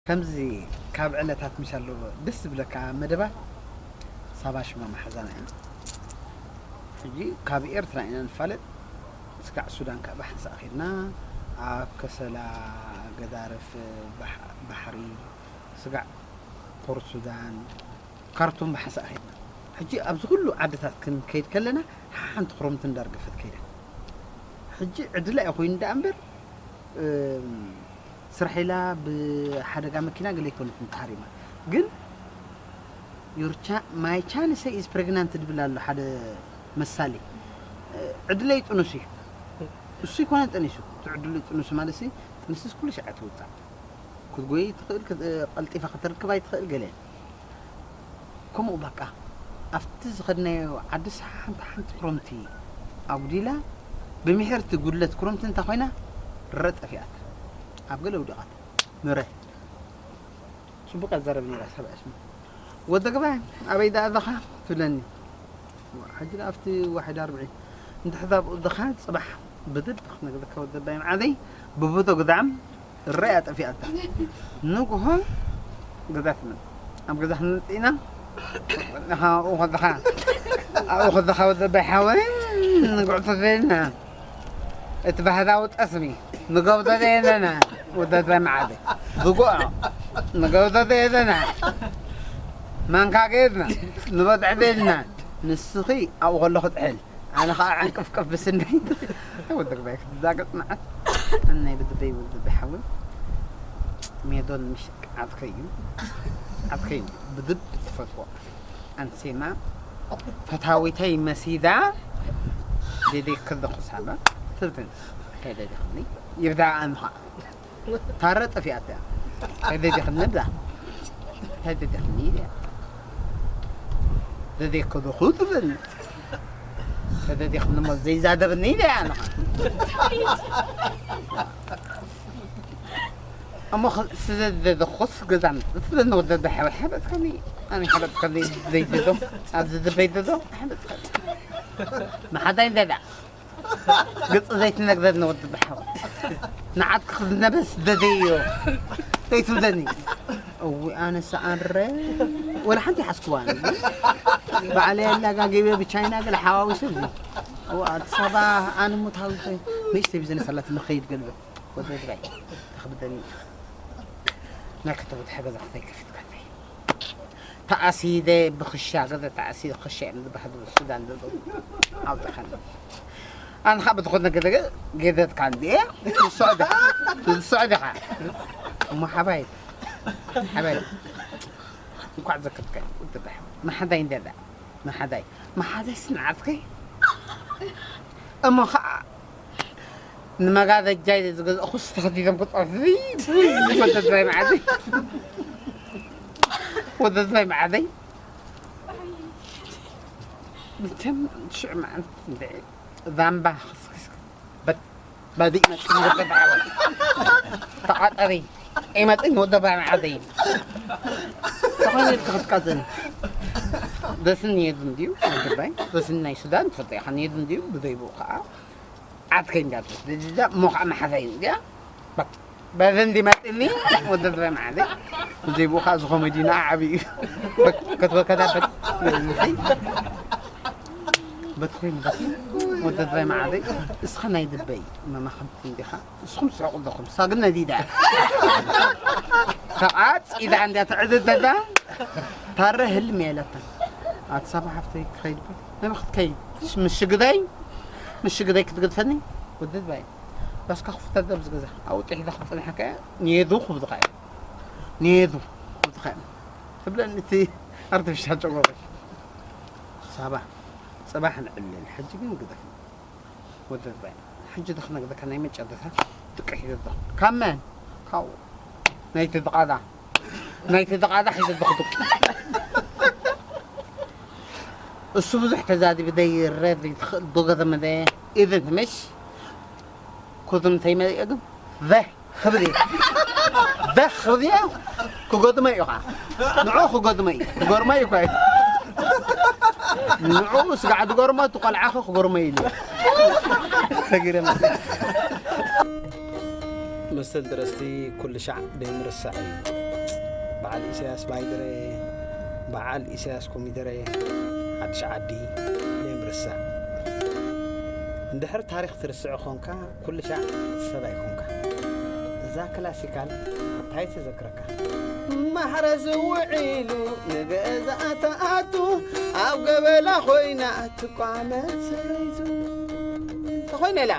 ከምዚ ካብ ዕለታት ምሻ ኣሎ ደስ ዝብለካ መደባት ሳባ ሽማ መሓዛና እያ። ሕጂ ካብ ኤርትራ ኢና ንፋለጥ፣ ስጋዕ ሱዳን ከዓ ብሓንሳእ ኸድና፣ ኣብ ከሰላ፣ ገዳርፍ፣ ባሕ-፣ ባሕሪ፣ ስጋዕ ፖርት ሱዳን፣ ካርቱም ብሓንሳእ ኸድና። ሕጂ ኣብዚ ኩሉ ዓድታት ክንከይድ ከለና ሓንቲ ክረምቲ እንዳርገፈት ከይዳ። ሕጂ ዕድላ እዩ ኮይኑ ደኣ እምበር፣ እም፣ ስራሕ ኢላ ብሓደጋ መኪና ገለ ኣይኮነትን ተሃሪማ። ግን your cha-, my chance is pregnant ድብል ኣሎ ሓደ መሳሊ። እ፣ ዕድለይ ጥኑስ እዩ። እሱ ይኮነ ጠኒሱ። እቲ ዕድሉ ጥኑስ ማለት ሲ፣ ጥንስስ ኩሉ ሻዕ ትውጻእ። ክትጎይ ትኽእል፣ ክት-፣ ቀልጢፋ ክትርክብ ኣይትኽእል ገለ። ከምኡ በቃ ኣብቲ ዝኸድናዮ ዓድስ ሓንቲ ሓንቲ ክረምቲ ኣጉዲላ፣ ብምሕርቲ ጉድለት ክረምቲ እንታ ኮይና፣ ረጠፊኣት። ኣብ ገለ ውድቓት። ምረ። ጽቡቕ ኣዛረብ ነይራ፣ ሰብኣይ ስሙ። ወደ ገባይ፣ ኣበይ ደኣ ኣለኻ? ትብለኒ። ሕጂ ደኣ ኣብቲ ዋሕድ ኣርብዒ። እንድሕር ኣብኡ ኣለኻ፣ ጽባሕ ብድድ ክነግረካ ወደ ባይ መዓደይ፣ ብቡቶ ግዳም እረ ኣጠፊኣታ። ንግሆ ገዛ ትመጽእ። ኣብ ገዛ ክንመጽእ ኢና። ንኻ ኣብኡ ከለኻ፣ ኣብኡ ከለኻ ወደ ባይ ሓወይ፣ ንግዕቶ ዘለና። እቲ ባህላዊ ጠስሚ ንገብሮ ዘለና ወደድባይ መዓልቲ ብጉዖ ንገብሮ ዘለና ማንካ ገይርና ንበድዕ ቤልና ንስኺ ኣብኡ ከለኹ ጥሕል ኣነ ኸዓ ዕንቅፍቅፍ ብስንደይ ወደግባይ ክትዛገጥ መዓት ኣናይ ብድበይ ወደድባይ ሓወይ ሜዶን ምሽ ዓትከዩ ዓትከዩ ብድብ ትፈትዎ ኣንሴማ ፈታዊተይ መሲዳ ደደይ ክልኹ ሳባ ትብትን ከይደደኽኒ ይብዳ ኣንኻ ታረ ጠፊኣት እያ ከይደደኽኒ ብዳ ከይደደኽኒ ኢያ ደደይ ክልኹ ትብል ከይደደኽኒ ሞ ዘይዛደብኒ ኢያ ኣንኻ እሞ ስለ ዝደለኹስ ገዛ ምፅእ ስለ ንወደደ ሓወይ ሓበጥካኒ ኣነ ሓበጥካኒ ዘይደዶ ኣብዚ ዝበይ ደዶ ሓበጥካኒ መሓዳይ ደዳ ግፅ ዘይትነግረኒ ወዲ ብሓወይ ንዓት ክኽዝነበስ ደደዮ ዘይትብለኒ እዊ ኣነ ሰኣንረ ወላ ሓንቲ ይሓስክዋ ባዕለይ ኣላጋጊበ ብቻይና ገለ ሓዋዊሰ እዚ ኣዲስ ኣበባ ኣነ ሙታዊ ንእሽተይ ቢዝነስ ኣላት ንኸይድ ገልበ ወደድባይ ተኽብደኒ ናይ ከተቦት ሓገዛ ክታይ ከፊትካለይ ተኣሲደ ብኽሻ ገለ ተኣሲደ ክሻ እዮም ዝበሃሉ ሱዳን ዘለዉ ኣውጥኻኒ ኣነ ኻብ ዝኾነ ገለ ገደትካ እንዲየ ትስዖ ዲኻ ትስዖ ዲኻ እሞ ሓባይ ሓባይ እንኳዕ ዘከትካ ውድባሕ መሓዳይ እንደዳ መሓዳይ መሓዳይ ስንዓትከይ እሞ ኸዓ ንመጋረጃይ ዝገዝእኹስ ተኸዲኖም ክጠፍኡ ወደድባይ መዓደይ ወደድባይ መዓደይ ብተም ሽዕ መዓልቲ ዛምባ ክስክስክ በዲእ መፂ ወደድባይ ተዓጠሪ ኣይመፅን ወደድባይ መዓደይ ተኾይነ ክትቀፅል ደስን የድን ድዩ ወደድባይ ደስን ናይ ሱዳን ትፈልጦ ኢኻ የድን ድዩ ብዘይብኡ ከዓ ዓድከይ እንዲያ ትወስድ እዛ እሞ ከዓ መሓዛይ እንዲያ በዘን ዲመጥኒ ወደድረ መዓዘይ ዘይብኡ ከዓ ዝኾመ ዲና ዓብዩ እዩ በትወከዳ በትኮይኑ በቲ ወደድረ መዓዘይ እስኻ ናይ ድበይ መማኸምቲ እንዲኻ ንስኹም ትስሕቁ ኣለኹም እሳ ግን ነዲዳ ተቓፂዳ እንዲያ ትዕድድ ዘላ ታረ ህልም የለተን ኣዲስ ኣበባ ሓፍተይ ክኸይድ በር ነቢ ክትከይድ ምሽ ግደይ ምሽ ግደይ ክትገድፈኒ ወደድ ባይ ባስካ ክፍተት ኣብዚ ገዛ ኣብኡ ጥሒላ ክትፀንሐካ እያ ኔዱ ክብልካ እያ ኔዱ ክብልካ እያ ትብለኒ እቲ ኣርቲፊሻል ጨጎቆ ሳባ ፅባሕ ንዕልል ሕጂ ግን ግደፍ ወደድ ባይ ሕጂ ዶ ክነግረካ ናይ መጨረታ ድቅሕ ይገዛ ካብ መን ካብኡ ናይቲ ዝቓዳ ናይቲ ዝቓዳ ሒዘ ዝኽዱ እሱ ብዙሕ ተዛሪቡ ዘይረድ ትኽእል ዶ ገዘመደ ኢዝን ምሽ ኩዝም ተይመሪኦ ግን ዘህ ክብል እየ ዘህ ክብል እየ ክገጥሞ እዩ ኸዓ ንዑ ክገጥሞ እዩ ክገርሞ እዩ እኮ እዩ ንዕኡ ስጋዕ ድገርሞ፣ እቲ ቆልዓ ኸ ክገርሞ ኢሉ። ሰጊረ መሰል። መሰል ደረስቲ ኩሉ ሻዕ ደይምርሳዕ እዩ። በዓል ኢሳያስ ባይደረ፣ በዓል ኢሳያስ ኮሚደረ፣ ሓድሽ ዓዲ ደይምርሳዕ። እንድሕር ታሪኽ ትርስዕ ኾንካ፣ ኩሉ ሻዕ ሰብ ኣይኮንካ። እዛ ክላሲካል እንታይ ትዘክረካ? ማሕረስ ውዒሉ ንገዛ ተኣቱ፣ ኣብ ገበላ ኮይና ትቋመት ሰበይቱ። ተኾይነ ኢላ።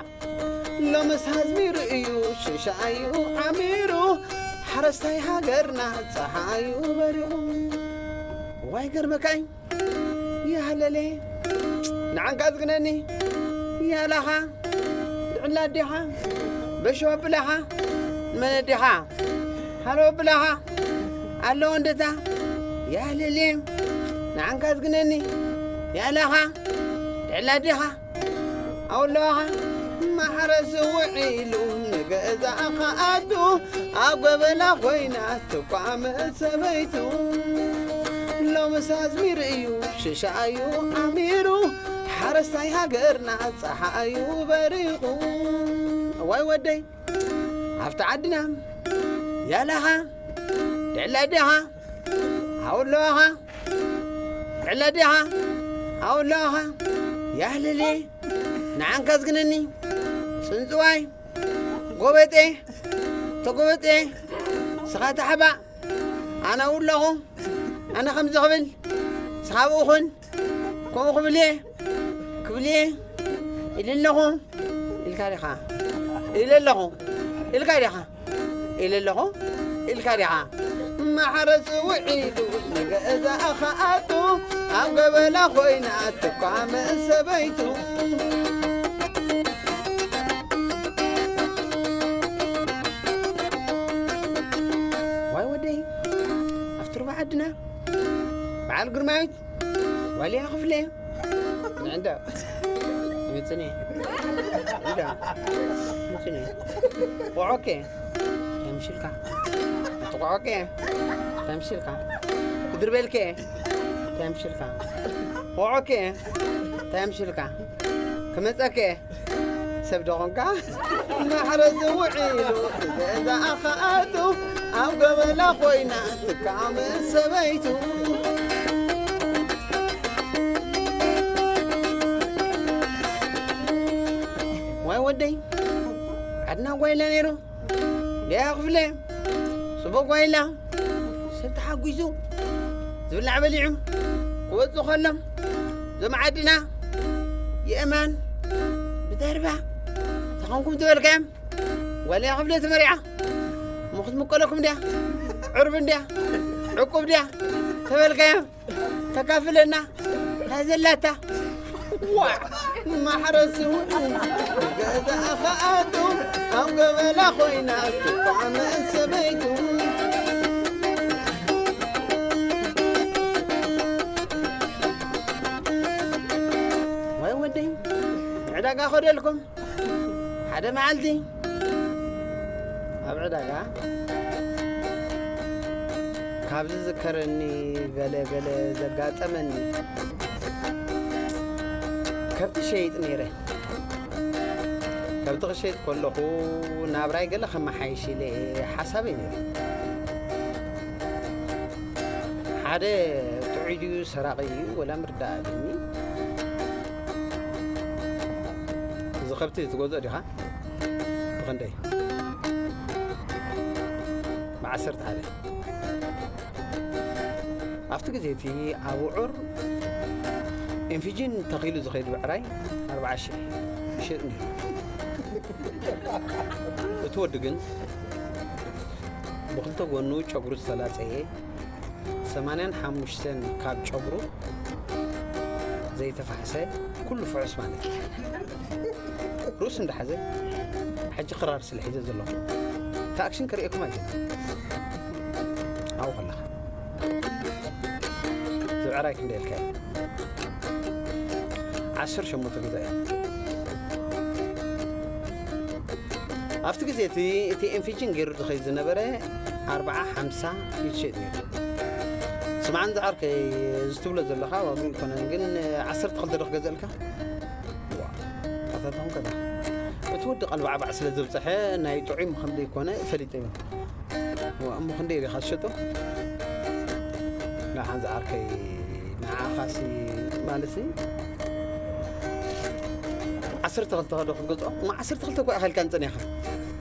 ሎምስ ኣዝሚሩ እዩ ሽሻዩ ዓሚሩ፣ ሓረስታይ ሃገርና ጸሓዩ በሪቑ። ዋይ ገርመካይ ያለሌ፣ ንዓንካ ዝግነኒ ያላኻ፣ ድዕላ ዲኻ፣ በሾ ብላኻ፣ መን ዲኻ፣ ሃሎ ብላኻ፣ ኣሎ ወንደታ፣ ያለሌ፣ ንዓንካ ዝግነኒ ያላኻ፣ ድዕላ ዲኻ፣ ኣውላኻ፣ ማሕረስ ውዒሉ ንገዛ ከኣቱ፣ ኣብ ገበላ ኮይና ትቋመት ሰበይቱ። ሎምስ ኣዝሚሩ እዩ ሽሻዩ ዓሚሩ፣ ሓረስታይ ሃገርና ጸሓዩ በሪቑ። እዋይ ወደይ፣ ኣብቲ ዓድና ያላኻ፣ ድዕላ ዲኻ፣ ኣውላኻ፣ ዕለ ዲኻ፣ ኣውላኻ፣ ያህልሌ፣ ንዓንካ ዝግነኒ፣ ጽንጽዋይ፣ ጎበጤ፣ ተጎበጤ፣ ስኻ ታሕባእ፣ ኣነ ኣብኡ ኣለኹ፣ ኣነ ከምዚ ክብል፣ ስኻ ኣብኡ ኹን፣ ከምኡ ክብል እየ፣ ክብል እየ፣ ኢለ ኣለኹ፣ ኢልካ ዲኻ? ኢለ ኣለኹ፣ ኢልካ ዲኻ? ኢለ ኣለኹ፣ ኢልካ ዲኻ? ማሕረስ ውዒሉ ንገዛ ከኣቱ፣ ኣብ ገበላ ኮይና ትኳ ምስ ሰበይቱ። ዋይ ወደይ፣ ኣብቲ ሩባ ዓድና በዓል ግርማዊት ዋልያ ክፍለ። እንዳ ይመጽኒ። እንዳ ይመጽኒ። ቆዖኬ። ተምሽልካ። ቆዖኬ። ተምሽልካ። ክድርበልኬ። ተምሽልካ። ቆዖኬ። ተምሽልካ። ክመጸኬ። ሰብ ዶ ኾንካ? ማሕረስ ውዒሉ ገዛ ከኣቱ፣ ኣብ ገበላ ኮይና ትካም ሰበይቱ። ዋይ ወደይ፣ ዓድና ጓይላ ነይሩ። ዲያ ክፍለ፣ ጽቡቕ ጓይላ። ሰብ ተሓጒሱ፣ ዝብላዕ በሊዑ ክወጽእ ከሎ፣ እዞም ዓድና የእማን ብደርባ ተኾንኩም ዝበልካዮም፣ ጓል እያ ክፍለ ተመሪዓ፣ እሞ ክትምቀለኩም ድያ? ዕርቢ እንድያ? ዕቁብ ድያ? ተበልካዮም፣ ተካፍለና፣ እንታይ ዘላታ? ዋ! ማሕረስ እውን ገዛ ከኣቱ፣ ኣብ ገበላ ኮይና ትቋመ ሰበይቱ። ወይ ወደይ፣ ዕዳጋ ኸደልኩም። ሓደ መዓልቲ ኣብ ዕዳጋ ካብ ዝዝከረኒ ገለ ገለ ዘጋጠመኒ፣ ከብቲ ሸይጥ ነይረ። ከብቲ ክሸይጥ ከለኹ ናብራይ ገለ ከመሓይሽ ኢለ ሓሳበይ ነይሩ። ሓደ ጥዑይ ድዩ ሰራቒ እዩ ወላ ምርዳእ ኣለኒ። እዚ ከብቲ ትገዝኦ ዲኻ? ብኽንደይ? ብዓሰርተ ሓደ። ኣብቲ ግዜ እቲ ኣብዑር ኢንፊጅን ተኺሉ ዝኸይድ ብዕራይ ኣርብዓ ሽሕ ይሸጥ ነይሩ። እቲ ወዲ ግን ብኽልተ ጎኑ ጨጉሩ ዝተላጸየ፣ ሰማንያን ሓሙሽተን ካብ ጨጉሩ ዘይተፋሕሰ፣ ኩሉ ፍሑስ ማለት እዩ። ርእሱ እንዳሓዘ፣ ሕጂ ክራር ስለ ሒዘ ዘለኹ፣ እቲ ኣክሽን ክርእየኩም ኣይደልን። ኣብኡ ከለኻ። ዝብዕራይ ክንደይ ኢልካዮ? ዓሰርተ ሸሞንተ ግዛእ እያ። ኣብቲ ግዜ እቲ፣ እቲ ኢንፊጅን ገይሩ ዝኸይድ ዝነበረ ኣርብዓ ሓምሳ እዩ ዝሸጥ ነይሩ። ስምዓን ዝዓርከይ፣ እዚ ትብሎ ዘለኻ ዋግኡ ኣይኮነን፣ ግን ዓሰርተ ክልተ ዶ ክገዝእልካ? ዋ፣ ኣታ ተኾንካ ዶ? እቲ ወዲ ቀልባዕባዕ ስለ ዘብፀሐ ናይ ጥዑይ ምዃኑ ዘይኮነ ፈሊጠ እየ። ዋ፣ እሞ ክንደይ ኢኻ ትሸጦ? ንዓን ዝዓርከይ፣ ንዓኻሲ ማለትሲ ዓሰርተ ክልተ ዶ ክትገዝኦ? እሞ ዓሰርተ ክልተ እኮ ኢኻ ኢልካኒ ጸኒሕካ።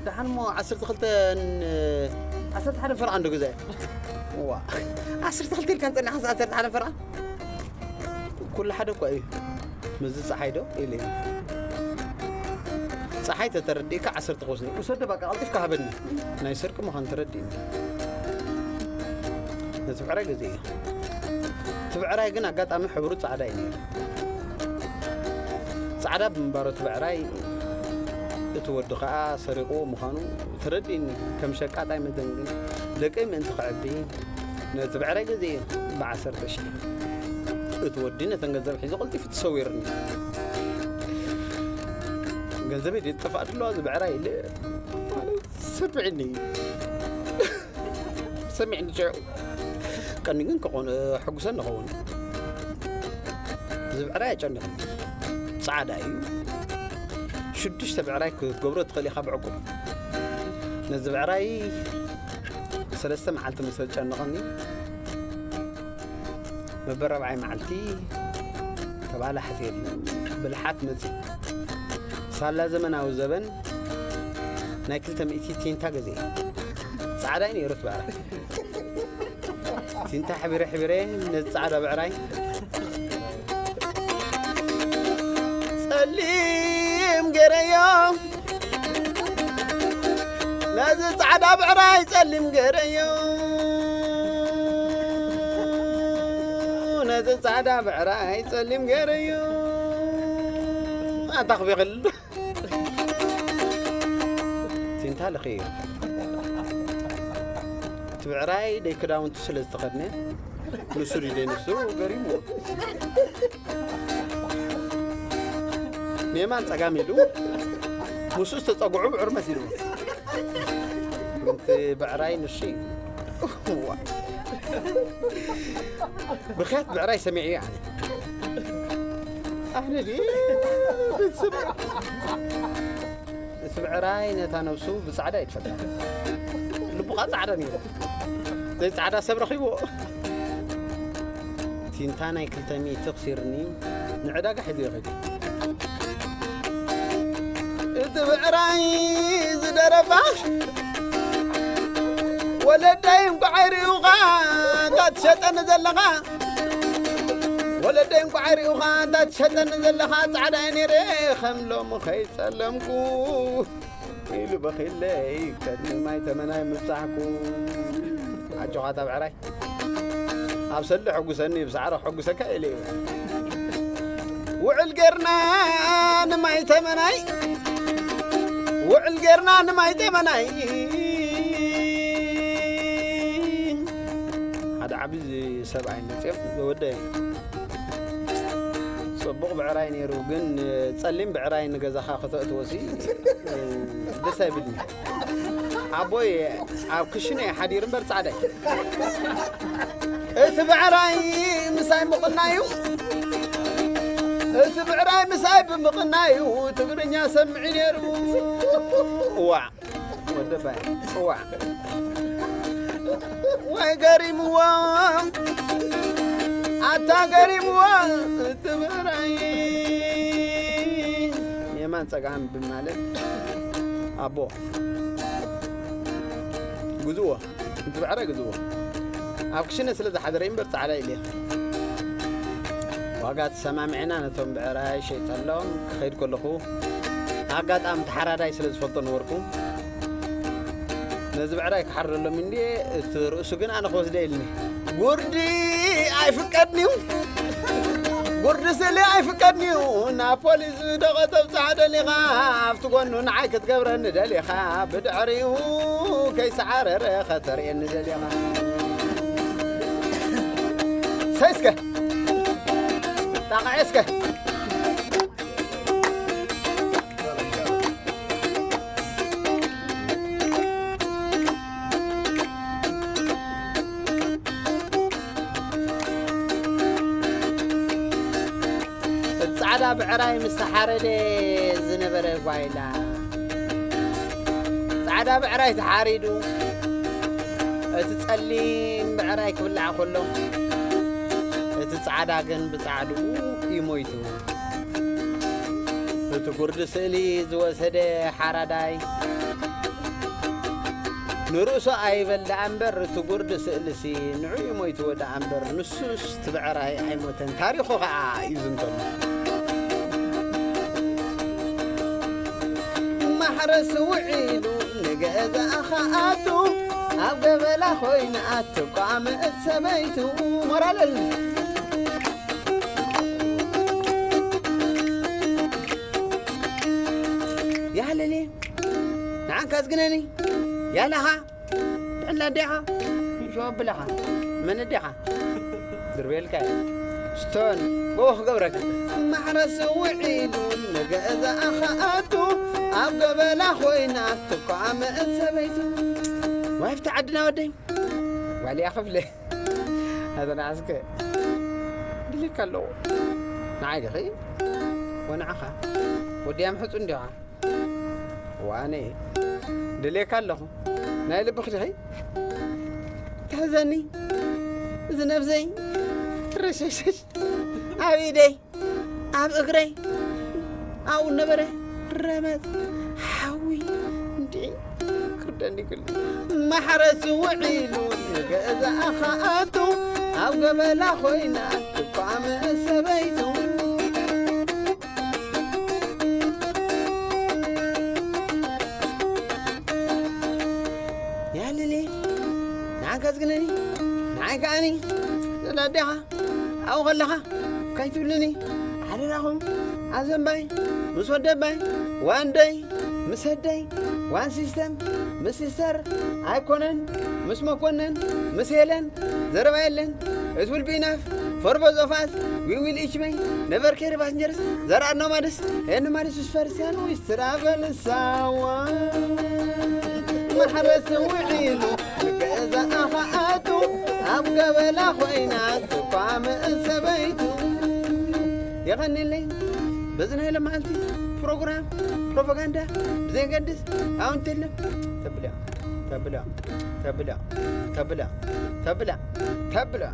ደሓን እሞ ዓሰርተ ክልተ ን-፣ ዓሰርተ ሓደ ፈረቓ እንዶ ገዛእ። ዋ፣ ዓሰርተ ክልተ ኢልካኒ ጸኒሕካ፣ ዓሰርተ ሓደ ፈረቓ? ኩሉ ሓደ እኮ እዩ። ምስዚ ጸሓይ ዶ? ኢለ። ጸሓይ ተተረዲእካ ዓሰርተ ክወስድ። ውሰዶ በቃ፣ ቀልጢፍካ ሃበኒ። ናይ ስርቂ ምዃኑ ተረዲእኒ። ነቲ ብዕራይ ገዚኤ። እቲ ብዕራይ ግን ኣጋጣሚ ሕብሩ ጻዕዳ እዩ ነይሩ። ጻዕዳ ብምንባሩ እቲ ብዕራይ፣ እቲ ወዲ ኸኣ ሰሪቕዎ ምዃኑ ተረዲእኒ። ከም ሸቃጣይ መጠን ግን ደቀይ ምእንቲ ከዕቢ ነቲ ብዕራይ ገዚኤ ብዓሰርተ ሺሕ። እቲ ወዲ ነተን ገንዘብ ሒዙ ቀልጢፉ ተሰዊርኒ። ገንዘበይ ድየ ዝጠፍኣ ድለዋ እዚ ብዕራይ ኢለ ማለት ሰሚዕኒ። ሰሚዕኒ ሽዑ። ቀኒ ግን ከኾነ ሕጉሰ ንኸውን። እዚ ብዕራይ ኣጨንቕ። ጻዕዳ እዩ። ሽዱሽተ ብዕራይ ክትገብሮ ትኽእል ኢኻ ብዕቁብ። ነዚ ብዕራይ ሰለስተ መዓልቲ ምስ ዘጨነቐኒ፣ መበል ራብዓይ መዓልቲ ተባላሕት የለን። ብልሓት መጺ። ሳላ ዘመናዊ ዘበን ናይ ክልተ ሚእቲ ቲንታ ገዜ። ጻዕዳ እዩ ነይሩ እቲ ብዕራይ። ቲንታ ሕብረ ሕብረ ነዚ ጻዕዳ ብዕራይ። ጸሊም ገረዮ። ነዚ ጻዕዳ ብዕራይ ጸሊም ገረዮ። ነዚ ጻዕዳ ብዕራይ ጸሊም ገረዮ። ኣታ ክቤኽል። ቲንታ ልኽዩ። እቲ ብዕራይ ደይ ክዳውንቱ ስለ ዝተኸድነ፣ ንሱ ድዩ ደይ ንሱ ገሪሙ። ንየማን ጸጋም ኢሉ፣ ምስኡ ዝተጸግዑ ብዕር መሲሉ። እቲ ብዕራይ ንሱ እዩ። ዋ። ብኽያት ብዕራይ ሰሚዐ እየ ኣነ። ኣነ ድየ ቤተሰብ። እቲ ብዕራይ ነታ ነብሱ ብጻዕዳ እዩ ትፈልጣ። ልቡ ኸኣ ጻዕዳ ነይሩ። ዘይጻዕዳ ሰብ ረኺብዎ። ቲንታ ናይ ክልተ ሚእቲ ክሲርኒ ንዕዳጋ ሒዘዮ ከይዱ። እቲ ብዕራይ ዝደረፋ ወለደይ እንቋዕ ኣይርእዩኻ፣ እንታ ትሸጠኒ ዘለኻ። ወለደይ እንቋዕ ኣይርእዩኻ፣ እንታ ትሸጠኒ ዘለኻ። ጻዕዳ እየ ነይረ ከም ሎሚ ከይጸለምኩ ኢሉ በኺለይ፣ ከድኒ ማይ ተመናይ ምብጻሕኩ። ኣጆኻ እታ ብዕራይ። ኣብ ሰሊ ሕጉሰኒ፣ ብሳዕሪ ክሕጉሰካ ኢለ እየ። ውዕል ጌርና ንማይ ተመናይ፣ ውዕል ጌርና ንማይ ተመናይ። ሓደ ዓቢ ሰብኣይ መጽዮም፣ ወደይ፣ ጽቡቕ ብዕራይ ነይሩ፣ ግን ጸሊም ብዕራይ ንገዛኻ ከተእትዎሲ ደስ ኣይብልኒ። ኣቦይ ኣብ ክሽነ እዩ ሓዲሩ እምበር ጻዕዳ እዩ። እቲ ብዕራይ ምሳይ ምቕናዩ፣ እቲ ብዕራይ ምሳይ ብምቕናዩ ትግርኛ ሰምዒ ነይሩ። እዋዕ ወደባይ፣ እዋዕ። ወይ ገሪምዎ፣ ኣታ ገሪምዎ፣ እቲ ብዕራይ። የማን ጸጋም ብማለት ኣቦ ግዝዎ፣ እቲ ብዕራይ ግዝዎ። ኣብ ክሽነ ስለ ዝሓደረ እምበር ጻዕዳ ኢለ። ዋጋ ተሰማሚዕና ነቶም ብዕራይ ሸይጠሎም ክኸይድ ከለኹ፣ ኣጋጣሚ ተሓራዳይ ስለ ዝፈልጦ ነበርኩ። ነዚ ብዕራይ ክሓርደሎም እንድየ፣ እቲ ርእሱ ግን ኣነ ክወስደ ኢልኒ። ጉርዲ ኣይፍቀድን'ዩ፣ ጉርዲ ስእሊ ኣይፍቀድን'ዩ። ናብ ፖሊስ ዶ ከተብጽሖ ደሊኻ፣ ኣብቲ ጎኑ ንዓይ ክትገብረኒ ደሊኻ፣ ብድሕሪኡ ከይሰዓረረ ከተርእየኒ ደሊኻ። ሰይ እስከ፣ ጣቕዐ እስከ። ጻዕዳ ብዕራይ ምስ ተሓረደ ዝነበረ ጓይላ፣ ጻዕዳ ብዕራይ ተሓሪዱ፣ እቲ ጸሊም ብዕራይ ክብላዕ ከሎ፣ እቲ ጻዕዳ ግን ብጻዕድኡ እዩ ሞይቱ። እቲ ጉርዲ ስእሊ ዝወሰደ ሓራዳይ፣ ንርእሱ ኣይበል ደኣ እምበር፣ እቲ ጉርዲ ስእልሲ ንዑ እዩ ሞይትዎ ደኣ እምበር፣ ንሱስ እቲ ብዕራይ ኣይሞተን። ታሪኹ ኸኣ ይዝንተሉ። ማሕረስ ውዒሉ ንገዛእ ኸኣቱ፣ ኣብ ገበላ ኮይና ትቋምት ሰበይቱ። ሞራለል። ያለሌ፣ ንዓንካ ዝግነኒ ያለኻ፣ ጥዕና ኣዴኻ፣ ሸወብለኻ፣ መን ኣዴኻ? ድርቤልካ እየ። ስቶን፣ ጎቦ ክገብረካ። ማሕረስ ውዒሉ ንገዛእ ኸኣቱ፣ ኣብ ገበላ ኮይና ትቋምት ሰበይቱ። ዋይ፣ ኣብቲ ዓድና ወደይ፣ ዋልያ ክፍለ፣ ኣተናኣስከ ድልካ ኣለዎ። ንዓይ ድኺ? ወንዓኻ? ወዲያ ምሕጹ እንዲኻ? ዋነ ድሌካ ኣለኹ። ናይ ልብኺ ዲኺ? ትሕዘኒ፣ እዚ ነብሰይ፣ ርሽሽሽ፣ ኣብ ኢደይ፣ ኣብ እግረይ፣ ኣብኡ ነበረ ረመጽ፣ ሓዊ፣ እንድዒ፣ ክርደኒ ክሉ። ማሕረስ ውዒሉ ንገዛእ ኸኣቱ፣ ኣብ ገበላ ኮይና ትቋምት ሰበይቱ። ያለሌ፣ ንዓንካ ዝግነኒ፣ ንዓይ ከኣኒ፣ ዘላዴኻ፣ ኣብኡ ከለኻ፣ ካይትብልኒ፣ ሓደራኹም፣ ኣዘንባይ፣ ምስ ወደባይ፣ ዋንደይ፣ ምስ ኣደይ፣ ዋን ሲስተም፣ ምስ ሲስተር፣ ኣይኮነን፣ ምስ መኮነን፣ ምስ ሄለን፣ ዘረባ የለን፣ it will be enough, for both of us, we will each may, never care passengers, there are no matters, and matters is first and we travel sour. ማሕረስ ውዒሉ ንገዛእ ኸኣቱ፣ ኣብ ገበላ ኮይና ትቋምት ሰበይቱ። የቐንየለይ። በዚ ናይ ሎማዓንቲ ፕሮግራም ፕሮፓጋንዳ ብዘየገድስ ኣውንት የለን። ተብልያ፣ ተብልያ፣ ተብልያ፣ ተብልያ፣ ተብልያ፣ ተብልያ።